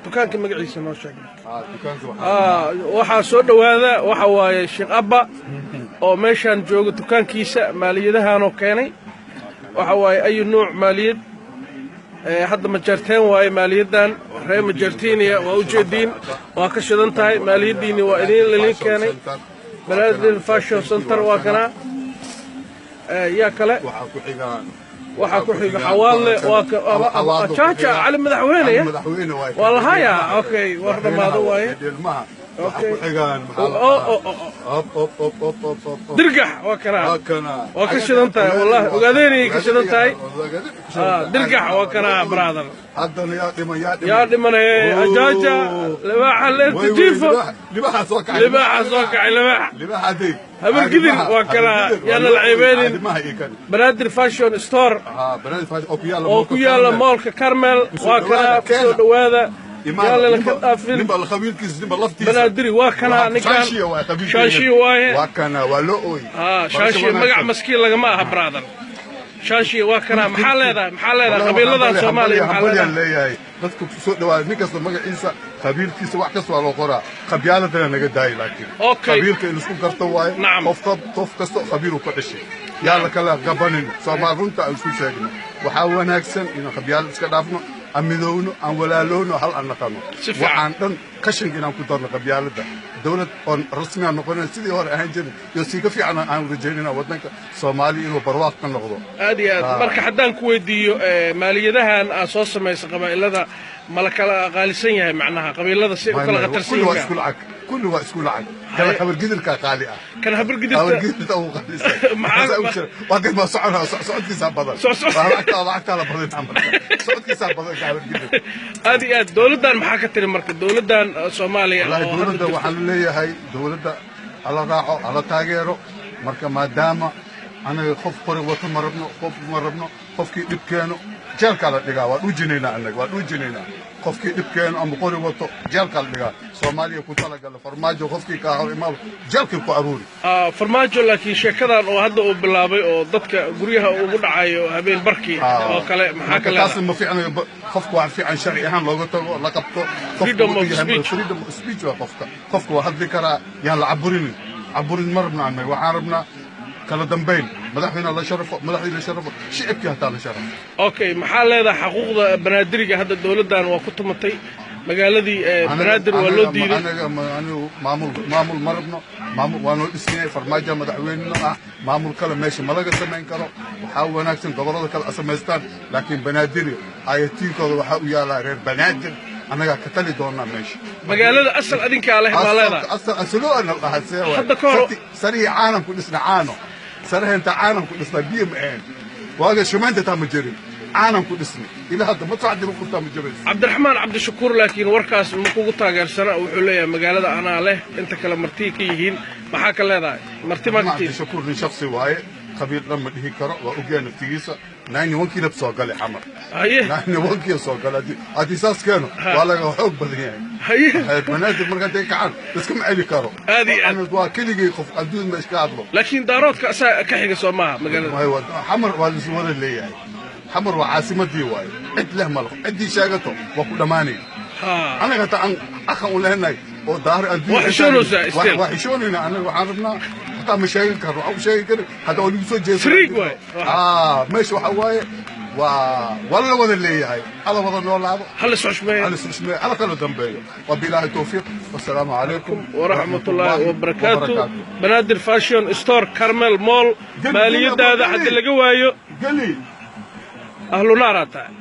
Dukaanka magaciisa noo sheeg. Dukaanka waxaa Waxaa soo dhowaada, waxa waaye Sheekh Abba oo meeshaan jooga, dukaankiisa maaliyadahaanoo keenay. Waxa waaye ayu nuuc maaliyad. Hadda Majarteen waaye maaliyaddan, reer Majartiiniya waa ujeediin, waa ka shidan tahay maaliyaddiinni, waa idin lilin keenay. Banaadir Fashion Center waa kanaa. Yaa kale? Waxaa ku xigaan Waxaa ku xiga Xawaadle, waa Jaaja Cali Madaxweyne. Madaxweyne waaye. Waa lahayaa, okay, war dhammaado waaye. Ilmaha waxaa ku xigaan, maxaa la dhahaa? Op op op op op op op. Dirgax waa kanaa. Waa kana. Waa ka shidan tahay, wallahi Ogaadeynayay ka shidan tahay. Dirgax waa kanaa, brother. Haddana yaa dhiman? Yaa dhiman? Yaa dhimanay? Ajaaja libaaxa leerta jiifo. Libaaxa soo kacay. Libaaxa soo kacay, libaax. Libaaxa adeeg. Habargidir waa kanaa, yaana la ceebeynin. Arrimaha iyo kan. Banaadir Fashion Store. Banaadir Fashion oo ku yaala oo ku yaala mallka Carmel waa kanaa, kusoo dhowaada, yaan lana ka dhaafin. Ninba qabiilkiisa, ninba laftiisa. Banaadiri waa kanaa ninkan. Shaashiya waa qabiilkiisa. Shaashiya waaye. Waa kana, waa loo ooy. Shaashiya magac maskiin lagama aha, brother. Shaashiya waa kanaa. Maxaa leedahay? Maxaa leedahay qabiiladan Soomaaliya? Maxaa Hambalyaan leedahay? leeyahay dadka ku soo dhawaada. Nin kasta magaciisa, qabiilkiisa, wax kasta waa loo qoraa. Qabyaaladana naga daayi laakiin qabiilka in isku garto waaye. Qof kasta qabiiluu ka dhashay, yaa la kala gabanin. Soomaal runta aan isku sheegno, waxaa wanaagsan inaan qabyaalad iska dhaafno, aan midowno, aan walaalowno, hal aan naqano. Si fiican. Waxaan dhan qashinka inaan ku darno qabyaaladda, dawlad oon rasmi aan noqonayn sidii hore ahaan jirin iyo sii ka fiican aan rajaynayna waddanka Soomaaliya inuu barwaaq ka noqdo. Aad iyo aad. Marka haddaan ku weydiiyo, maaliyadahan aad soo samaysa, qabaa'ilada ma la kala qaalisan yahay? Macnaha qabiilada si u kala khatarsan Kulli waa yihiin? isku lacag, kulli waa isku lacag. Kala Habargidirkaa qaali ah. Kan Habargidirta? Habargidirta ugu qaalisan. Waa kan, waa soconaa, socodkiisaa badan. Waa lacagtaa la badinaa, marka socodkiisaa badan ka Habargidir. Aad iyo aad. Dowladdan maxaa ka tiri marka, dowladdan Soomaaliya Wallahi oo hadda dowladda jirta? Waxaan leeyahay dowladda hala raaco, hala taageero. Marka maadaama anaga qof qori wato ma rabno, qof ma rabno. Qofkii dhib keeno jeelkaa la dhigaa. Waa dhuujinaynaa, annaga waa dhuujinaynaa. Qofkii dhib keeno ama qori wato jeelkaa la dhigaa. Soomaaliya ku talagala Farmaajo, qofkii kaa hor imaado jeelkii ku aruuri. Farmaajo laakiin sheekadan oo hadda uu bilaabay oo dadka guryaha ugu dhacayo habeen barkii oo kale, maxaa ka Marka leedahay? Taasna ma fiicnayo. Qofka waa fiican sharci ahaan looga tago, la qabto qofka. Freedom wuxuu of yahay speech. Freedom of speech waa qofka. Qofka waa hadli karaa, yaan la caburinin. Caburin ma rabna annaga. Waxaan rabnaa kala dambayn, madaxweyne la sharafo, madaxdii la sharafo, shicibkii hataa la sharafo. Okay, maxaa leedahay xaquuqda Banaadiriga? Hadda dowladdan waa ku tumatay magaaladii, Banaadir waa loo diiday. Anaga anigu maamul ma rabno. Maamul waa noo dhisnay, Farmaajo madaxweynena ah. Maamul kale meesha ma laga samayn karo. Waxaa wanaagsan gobollada kale a samaystaan, laakiin Banaadiri ayatiinkooda waxaa u yaalaa reer Banaadir. Annagaa ka tali doonaa meesha. Magaalada asal adinkaa leh baa leedahay? Asal asaloo ana dhahaa see waay. Hadda ka hor- Sarihii caanan ku dhisna, caano saraheenta caanan ku dhisna, biyo ma ahayn waaga, shumaynta taa ma jirin, caanan ku dhisnay. Ilaa hadda ma socdi qurtaa ma jabayso. Cabdiraxmaan Cabdishakuur laakiin warkaas ma kugu taageersana. Wuxuu leeyahay magaalada anaa leh, inta kale marti ka yihiin. Maxaa ka leedahay? Marti ma ka tihin? Cabdishakuur nin shaksi waaye, qabiil dhan ma dhihi karo. Waa ogyahay naftigiisa, 91-kiina soo galay Xamar. 91-kii soo galay. Haddii saas keeno waa laga xoog badan yahay. Banaadir marka intay kacaan iskama celi karo. Aad iyo aad. Waa keligii qof adduun ma iska hadlo. Laakiin Daaroodka asaa ka xiga, soo maaha magaalada? Xamar waa lais wada leeyahay. Xamar waa caasimadii waaye, cid leh ma laho. Ciddii sheegato waa ku dhammaanay. Anaga hataa aan aqan u leenahay oo daar adduun Waa xishoonaysaa still. Waa xishoonayna anaga. Waxaan rabnaa hataa ma sheegan karno, waxaan u sheegi karin hadda waa lagu soo jeesa. Freak waay. Meesha waxa waaye waa la wada leeyahay, hala wada noolaado. Hal is xushmeeyo. Hala is xushmeeyo, hala kala dambeeyo. Wabilaahi towfiiq, wasalaamu calaykum. Waraxmat ullaahi wabarakaatu. Banaadir Fashion Store, Carmel Mall. Geli, maaliyadaada geli. Haddii laga waayo geli. Ahlu naaraa tahay.